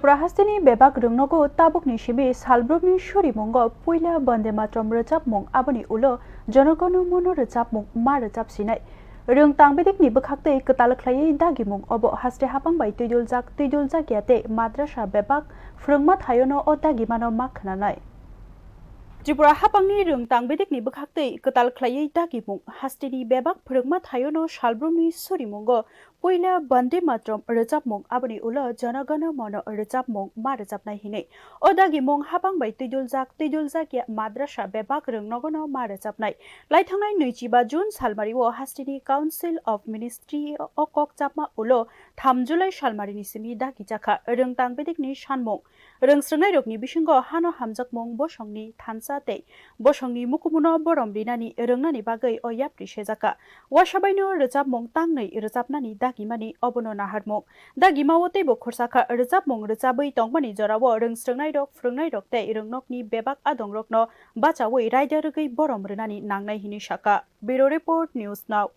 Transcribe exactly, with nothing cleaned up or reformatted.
Tripura hasteni bebak rwngnogo tabukni simi salbrumni surimungo puila Bande Matram rwchapmung, aboni ulo Jana Gana Mana rwchapmung ma rwchap sinai. Rwng tang bedekni bwkhaktwi kwtal khlaiwi dagimung obo haste hapang bai twiduljak, twiduljak ya tei madrasa bebak phrwngma thaiono o dagimano ma khwnanai. Tripura hapangni rwng tang bedekni bwkhaktwi kwtal khlaiwi dagimung hasteni bebak phrwngma thaiono salbrumni surimungo puila Bande Matram rwchapmung, aboni ulo Jana Gana Mana rwchapmung ma rwchapnai hinwi. O dagimung hapang bai twiduljak, twiduljak ya madrasa bebak rwngnogono ma rwchapnai. Laithangnai nwichiba June salmario hasteni Council of Ministry o kok chapma ulo tham July salmarini simi dagi chakha. Rwng tang bedekni sanmung. Rwng srwngnairokni bisingo hano hamjakmung, bosongni thansa tei bosongni mukumuno borom rinani rwngnani bagwi o yapri sejakha. Wasabaino rwchapmung tangnwi rwchapnani dagimani obono naharmung. Dagimao teibo khorsa kha rwchapmung rwchabwi tongmani jorao rwng srwngnairok, phrwngnairok tei rwngnokni bebak adongrokno bachaui raida rwgwi borom rwnani nangnai hinwi sakha. Bureau Report, News Now.